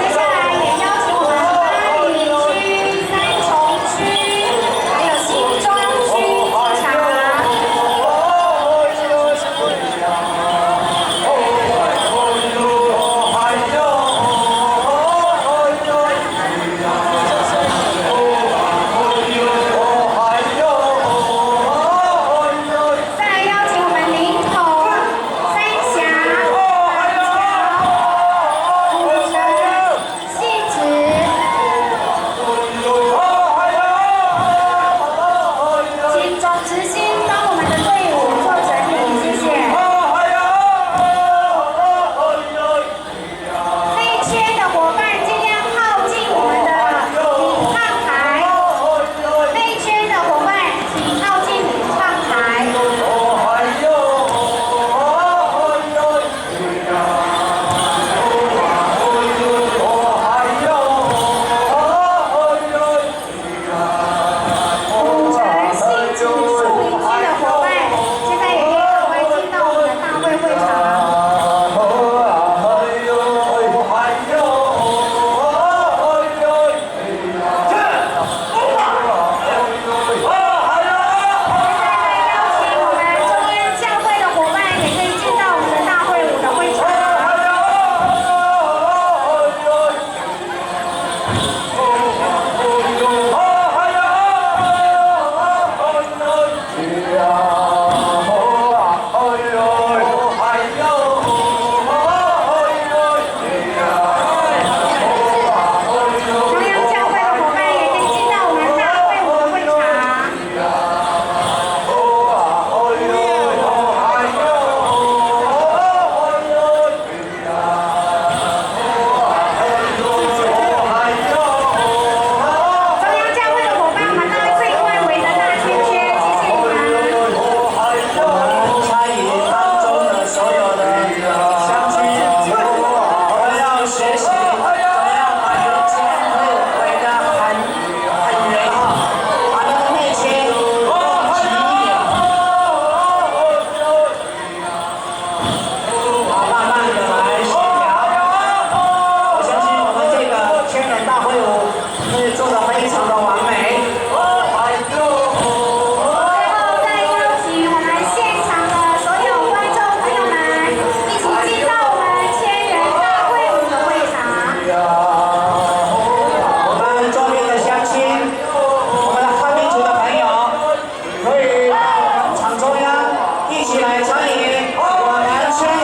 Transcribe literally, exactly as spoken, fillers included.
接下来也邀请我们巴黎区、三重区，还有新庄区进场。再来邀请我们林投、三峡、板桥、土城、汐止，请总执行帮我们的队伍做整理，谢谢。 被圈的伙伴尽量靠近我们的领唱台。被圈的伙伴，请靠近领唱台。土城汐止树林区的伙伴，现在也可以赶快进到我们的大会会场。再来邀请我们中央教会的伙伴，也可以进到我们的大会五的会场。 中央教会的伙伴也可以进到我们大会五的会场。 中央教会的伙伴，我们到最外围的大圈圈，谢谢你们。我们参与当中的所有的乡亲，我们要学习怎么样把这个家会回到很，很美好，把那个内圈都集一点。 好，慢慢地来协调。我相信我们这个千人大会舞会做得非常的完美。最后再邀请我们现场的所有观众朋友们，一起进到我们千人大会舞的会场。我们周边的乡亲，我们的汉民族的朋友， 可以到广场中央一起来参与我们千人